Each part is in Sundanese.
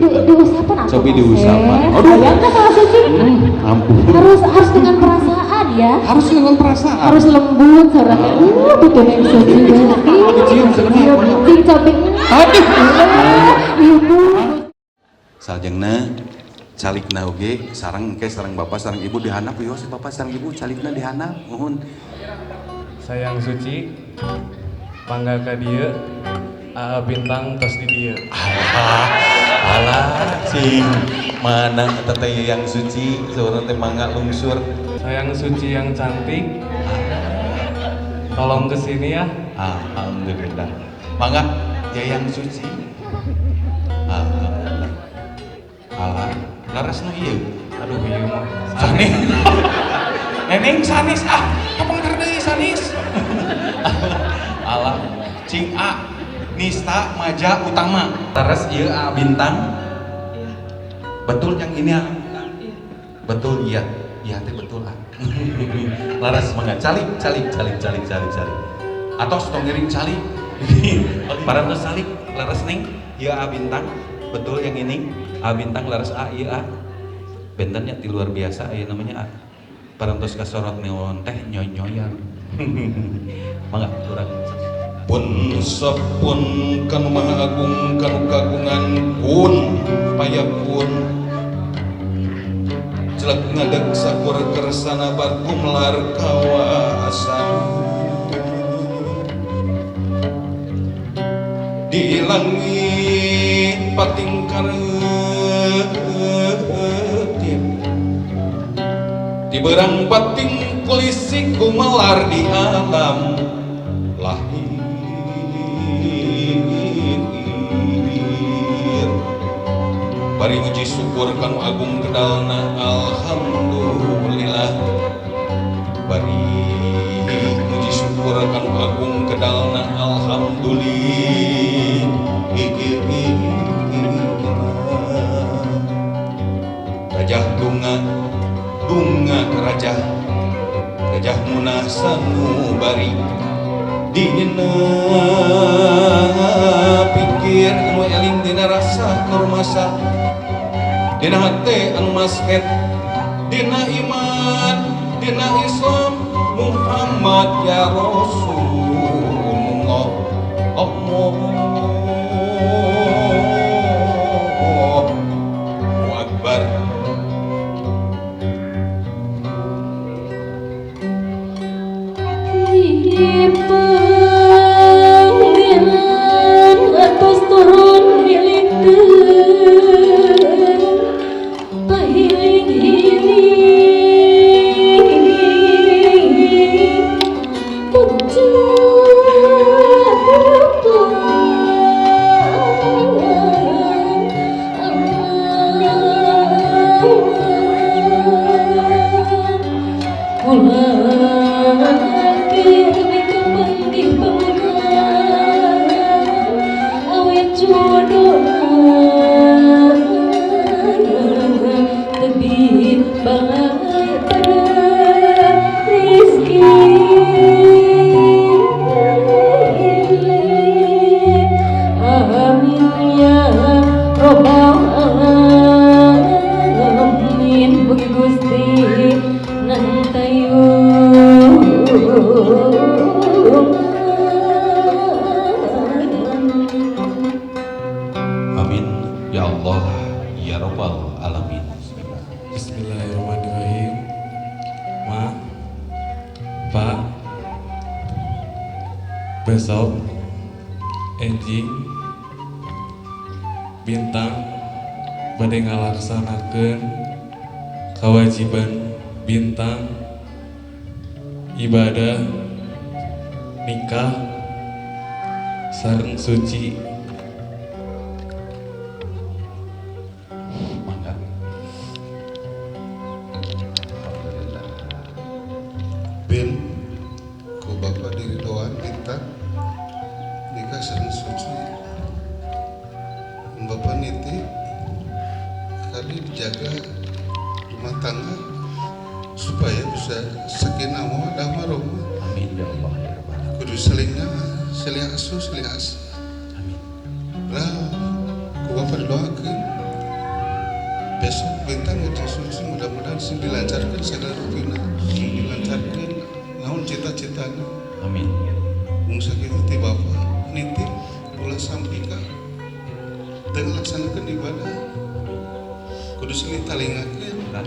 Diusapan atuh. Cobi Mas, diusapan. eh. Aduh. Sayang kan sama Suci? Ampun. Harus harus dengan perasaan ya. Harus dengan perasaan. Harus lembut suaranya. Betul yang Suci. Dicium sebenarnya. Cium, cing coping. Aduh. Ibu. Salajengna calikna oge sareng engke sareng bapak sareng ibu dihandap yo si bapak sareng ibu calikna dihandap nuhun. Sayang Suci, mangga ka dieu, Aa Bintang tos di dieu. Alah, alah cing mana eta teh yang suci saurna teh mangga lungsur. Sayang Suci yang cantik, tolong kesini ya. Alhamdulillah. Mangga ya yang suci. Alhamdulillah. Alah, leres nu ieu. Aduh, ieu mah. Sanes. Neneng sanes ah, kapan deui sanes. Alah, cing A Nista Maja Utama. Leres ieu A Bintang. Betul yang ini A Bintang? Betul iya. Iya teh betul A. Leres mangga calik calik calik calik calik calik. Atos tong ngiring calik. Parantos calik leres ning ieu A Bintang. Betul yang ini A Bintang leres A ieu A. Bentennya di luar biasa ya namanya A. Parantos kasorot neon teh nyonyoyan. Mangga urang pun sepun kanu maha agung kanu kagungan kun payakun jelek ngadeg sakur kersana bar gumelar kawasan di langit pating kareutip di berang pating kulisi gumelar di alam lahir bari muji syukur kanu agung kedalna alhamdulillah bari muji syukur kanu agung kedalna alhamdulillah rajah dunga dunga rajah rajah munah sanubari dina pikir anu eling dina rasa kurmasa dina hate anu mashet dina iman dina Islam Muhammad ya Rasulullah Allahu Akbar. Pangeran atos turun milik pahiling-hiling Amin ya Allah ya Rabbal alamin. Bismillahirrahmanirrahim. Ma, Pak, besok enjing Bintang bade ngalaksanakeun kewajiban Bintang ibadah nikah sareng Suci. Mangga. Alhamdulillah. Bin ku bapak diridoan Bintang nikah sareng Suci. Bapak nitip kali dijaga rumah tangga supaya bisa sakinah mawaddah warahmah. Amin ya Allah ya Rabbal alamin. Kudu salingnya silih asuh silih asah. Amin. Lah ku bapak didoakeun. Besok Bintang jeung Suci mudah-mudahan sing dilancarkan segala rupina, sing dilancarkan naon cita-citana. Amin. Mung sakitu ti Bapak, nitip ulah sampai ka teu ngalaksanakeun ibadah. Kudu sing ditalingakeun. Nah,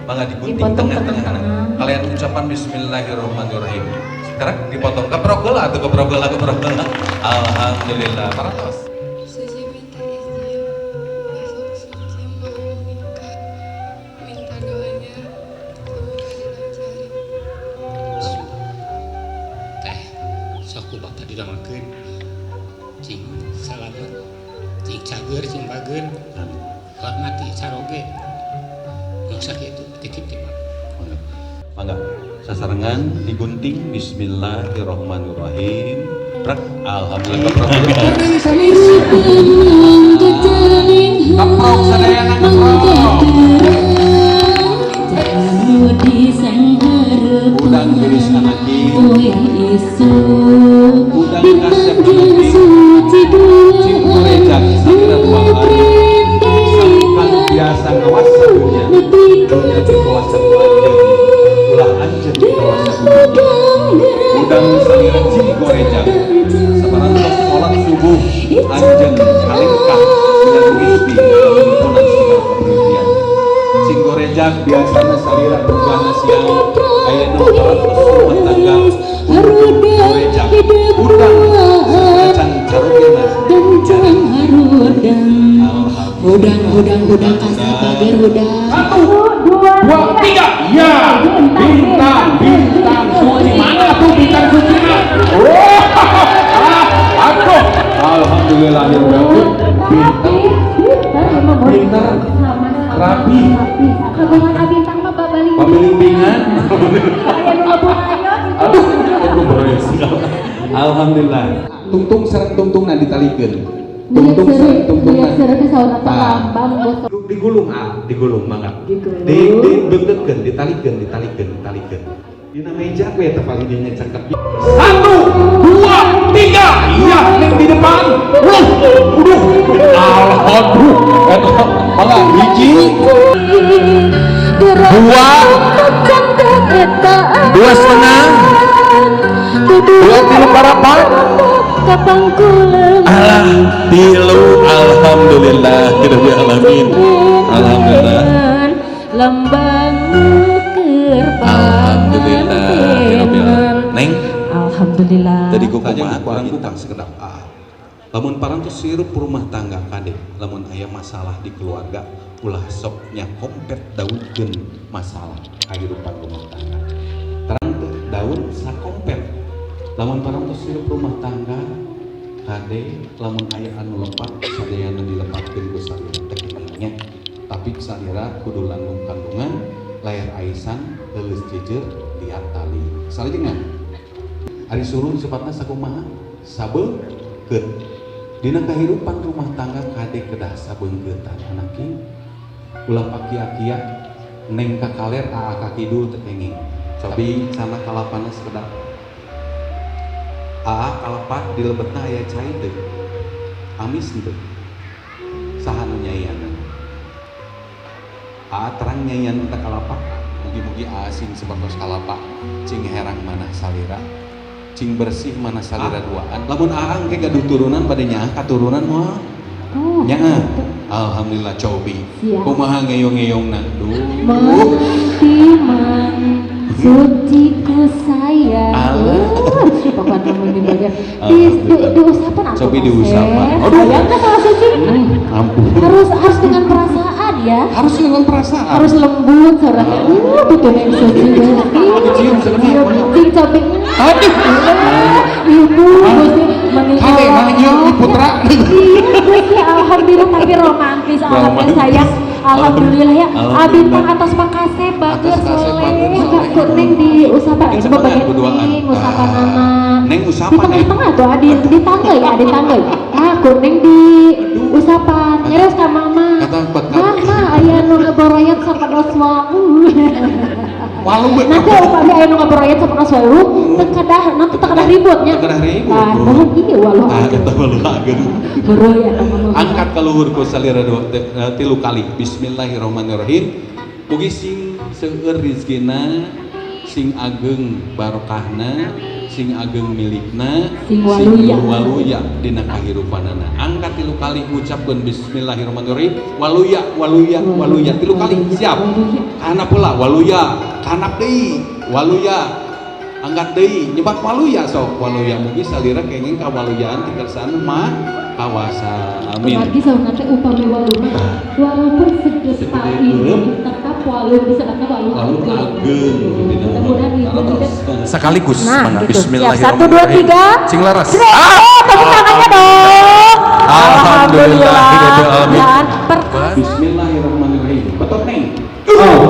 mangga digunting Dipotong tengah-tengah. tengah-tengah. Kalian ucapan bismillahirrahmanirrahim. Sekarang dipotong, keprok heula atuh, keprok heula, keprok heula. Alhamdulillah. Parantos. Suci minta izin, besok Suci mau nikah, minta doanya semoga dilancarin. Teh sok ku Bapak didoakeun cing salamet, cing cager, cing bager, hormati caroge. Nu sakitu titip ti Bapak. Mangga. Mangga. Sasarengan digunting bismillahirrahmanirrahim. Prak. Alhamdulillah, keprok heula. Keprok sadayana, keprok. Udang geulis anaki. Udang kasep anaki. Cing gorejag salira duaan. Sangkan biasa ngawas dunya. Dunya dikawasan ku anjeun. Ulah anjeun dikawasan ku dunya. Udang salira cing gorejag. Saparantos salat subuh anjeun kalengkah dina gusti lamun segala kepribadian. Cing gorejag biasana salira bugana siang, ayeuna parantos rumah tangga gorejag. Udang sateuacan carogena. Hudang, hudang, hudang, kasih bager hudang. Satu, dua, tiga. Ya, Bintang, Bintang Suci mana tuh Bintang Suci mah? Oh, ah, aduh. Alhamdulillah ya Bintang. Pinter, rapi. Kagungan Bintang mah babali. Pamilimbingan. Aya nu lebur ayo gitu. Aduh, aduh, beres. Alhamdulillah. Tungtung sareng tungtungna ditalikeun. Tungtung sareng tungtungna. Lihat seureut saur Tah. lambang bos. Digulung ah, digulung mangga. Digulung. Di deukeukeun, ditalikeun, ditalikeun, ditalikeun. Dina meja we teh paling dinya cakep. Satu, dua, tiga. Iya, neng di depan. Wuh, uduh. Alhamdulillah. Eta mangga hiji, dua, 2,5, dua tilu parapat. Alah, tilu. Alhamdulillah, rabbil alamin. Alhamdulillah. Lambang keur Alhamdulillah, rabbil alamin. Neng, Alhamdulillah. tadi ku kumaha kurang bintang sekedap ah. Lamun parantos sirup rumah tangga kade, lamun aya masalah di keluarga, ulah sok nya kompet daunkeun masalah kehidupan rumah tangga. Terang teu daun sakompet. Lamun parantos sirup rumah tangga kade, lamun aya anu lepat sadayana dilepatkeun ku salira teh nya. Tapi salira kudu langgung kandungan, layar aisan, leuleus jejer, liat tali. Salajengna ari suruh sifatna sakumaha? Sabeungkeut. Dina kehidupan rumah tangga kade kedah sabeungkeutan anaki. Ulah pakia-kia neng ka kaler aa ka kidul teu kenging. Cobi sana kalapana sekedap. Aa kalapa di lebetna aya cai teu? Amis teu? Saha nu nyaiana? Aa terang nyaian eta kalapa. Mugi-mugi aa sing sapertos kalapa, cing herang manah salira, cing bersih mana salira duaan. Lamun aa engke gaduh turunan bade nyaah katurunan moal? Oh, Nyaah. Alhamdulillah cobi. Siap. Kumaha ngeyong-ngeyongna? Duh. Mentiman suci ku sayang. Alah. Pokoknya mau di bagian di diusapan atuh, Cobi Mas, diusapan. eh. Aduh. Sayang kan sama Suci? Ampun. Harus harus dengan perasaan ya. Harus dengan perasaan. Harus lembut suaranya. Betul yang Suci banget. Dicium sebenarnya. Cing coping. Aduh. Ibu, Gusti menikah. Kade, mana ieu putra? Iya, Gusti, alhamdulillah tapi romantis, alhamdulillah Romantis. sayang. Alhamdulillah ya. Alhamdulillah. Abintang atas makasih bager Atas kasih, soleh. bager, soleh. Kak Neng di usapan, Ini coba semangat bagian berduaan. Neng usapan Ah, anak. Neng usapan, Di tengah-tengah tuh, di tangga ya, di tangga. Ah, kuning di usapan. Nyeres ka mama. Kata empat Mama, aya nu ngeboroyot sapados wae. Walu we. Nanti upami aya nu ngaboroyet sapertos walu, teu kedah nanti teu kedah ribut nya. Teu kedah ribut. Nah, mohon ieu walu Ah, ageng. eta walu ageng. Heureui eta mah. Angkat ka luhur ku salira dua tilu kali. Bismillahirrahmanirrahim. Mugi sing seueur rizkina, sing ageng barokahna, sing ageng milikna, Sing waluya. Waluya dina kahirupanana. Angkat tilu kali ngucapkeun bismillahirrahmanirrahim. Waluya, waluya, waluya tilu kali. Siap. Kana pula waluya, kanap deui, waluya. Angkat deui, nyebat waluya sok waluya mugi salira kenging kawaluyaan ti kersana mah kawasa. Amin. Kumargi saurna teh upami walu mah walaupun segede Segede ini eureum. Tetap walu disebutna walu Walu ageng. Mudah-mudahan ibu tidak Sekaligus Nah, mangga. gitu. Siap, Bismillahirrahmanirrahim. 1, 2, 3. Sing laras. Jrek. Oh, tepuk tangannya dong. Alhamdulillahirabbil alamin. Dan perkasa. Bismillahirrahmanirrahim. Betul neng. Oh.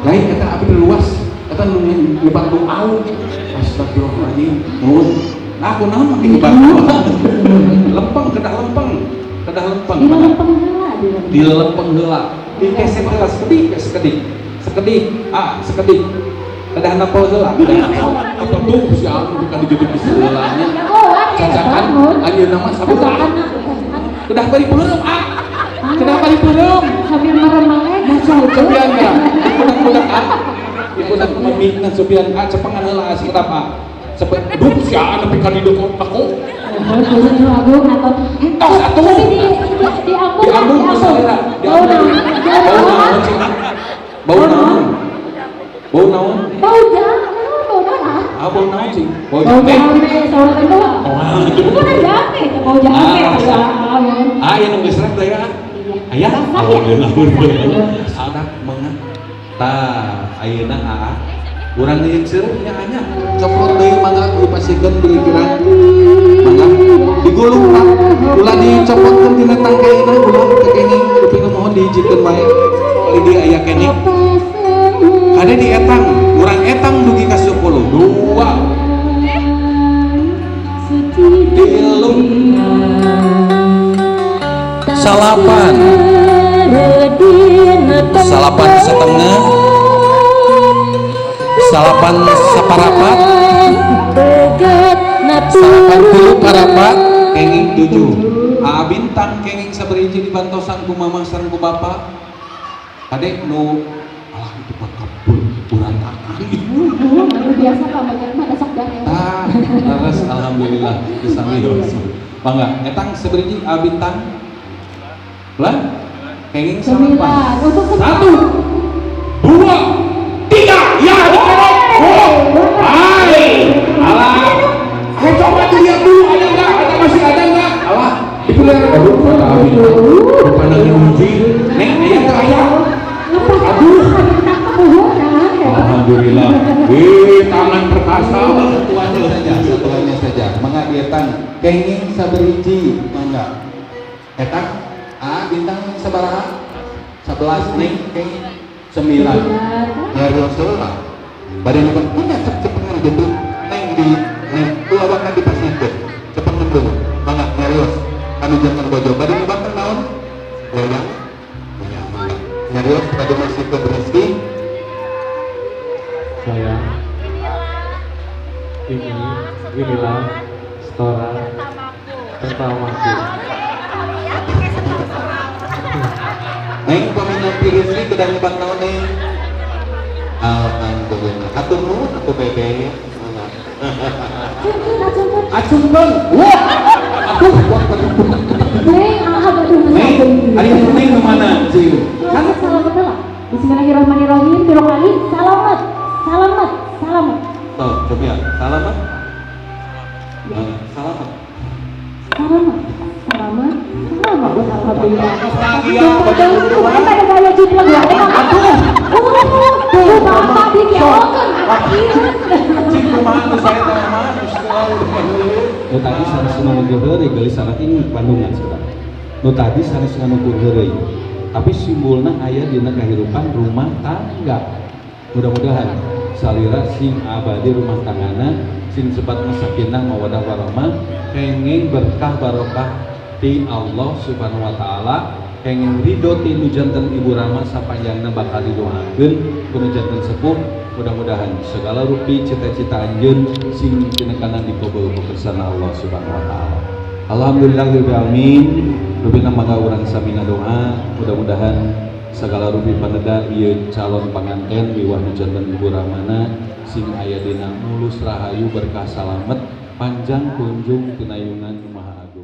Lain kata api luas, kata nu nyebat nu au. Astagfirullahaladzim. Nuhun. Nah, aku naon make nyebat doa. Lempeng, kedah lempeng. Kedah lempeng. Di lempeng heula di lempeng. Di lempeng heula. Dikeset heula sekedik, sekedik. Sekedik, ah, sekedik. Kedah napol heula, kedah napol. Atau tuh si anu bukan dijujuk di seulahnya. Jagoan ya, Cacakan bangun. anjeunna mah sabulah. Cacakan, cacakan. Kedah bari peureum, ah. Kedah bari peureum. Sambil merem maleh. Masuk Sopian ka. Ikutan ah. Ikutan memikna Sopian ah cepengan heula ah sekedap ah. Cepet duh si anu nepi ka di deuk aku. Mohon khusus nu agung atau Entos atuh. Tapi di ambung, Diambung ku salira. Bau naon? Bau naon cing? Bau naon? Bau naon? Bau jame, bau naon ah? Ah bau naon cing? Bau Bau jame. jame, saurna teh bau. Oh, ah. Bukan jame, bau jame. Ah, Ya ampun. Ah, ieu nu geus rek teh ya. Aya. Basah ya? Alhamdulillah. Anak mangga. Tah, ayeuna aa. Urang jeung seureum nya anya. Coplot deui mangga dipasikeun bilikiran. Mangga digulung Pak. Ulah dicopotkeun tina tangkeuna ulah teu kenging rupina mohon dihijikeun wae. Kali dieu aya keneh. Kade di etang, urang etang dugi ka 10. 2 3 salapan salapan setengah salapan saparapat salapan tilu parapat kenging 7 A bintang kenging saberiji dibantosan ku mamah sareng ku bapak kade nu alah itu pakapul berantakan. Anu biasa pamajikan mah ada sok dahewa. Tah, leres alhamdulillah disami. Mangga etang saberiji A bintang lah kenging 9. salapan Untuk 9. 1 2 3 ya dikerok. Oh, hai alah, ayo coba dilihat dulu ada nggak, ada masih ada nggak, alah itu lihat, aduh kata abi rupana ngunci neng aya teu aya. Aduh. Alhamdulillah. Wih, tangan perkasa. Satuannya saja, satuannya saja. Mangga dietang kenging saberiji mangga. Etang A bintang sabaraha? 11 neng kenging 9. Nyarios heula. Bade nyebat mangga cep cepengan gitu. Neng di neng ulah bakal dipasihkeun. Cepengan dulu. Mangga nyarios. Anu jangan bojo bade nyebatkeun naon? Goyang. Goyang mangga. Nyarios bade masihkeun rezeki. Sayang, inilah setoran pertamaku. Neng pami nampi rezeki kedah nyebat naon neng? Alhamdulillah. Hatur nuhun atuh bebe. Mangga. Acungkeun. Wah. Aduh, wah Neng, alhamdulillah. Neng, ari neng ke mana? Cing. Kan salamet lah. Bismillahirrahmanirrahim. Tilu kali salamet. Salamet, salamet. Tuh, coba ya. Salamat. Salamat. Salamet. Salamet. Salamet. Alhamdulillah. Lagi ya, Ada gaya jiplak ya. Aduh. Oh, bapak dikeokeun. Cing kumaha nu saya teh mah Nu tadi sanes nganu heureuy geulis sanes ini Bandungan sekarang. Nu tadi sanes nganu heureuy. Tapi simbolna aya dina kehidupan rumah tangga. Mudah-mudahan salira sing abadi rumah tanggana sing sebat sakinah mawadah warahmah kenging berkah barokah ti Allah Subhanahu wa taala. Kenging ridho ti nu janten Ibu Rama sapanjangna bakal didoakeun ku nu janten sepuh. Mudah-mudahan segala rupi cita-cita anjeun sing tinekanan dikabul ku kersana Allah Subhanahu wa taala. Alhamdulillahirabbil alamin. Rupina mangga urang sami doa, mudah-mudahan segala rupi paneda ieu calon panganten miwah nu janten Ibu Ramana sing aya dina mulus rahayu, berkah, salamet, panjang kunjung tinayungan Maha Agung.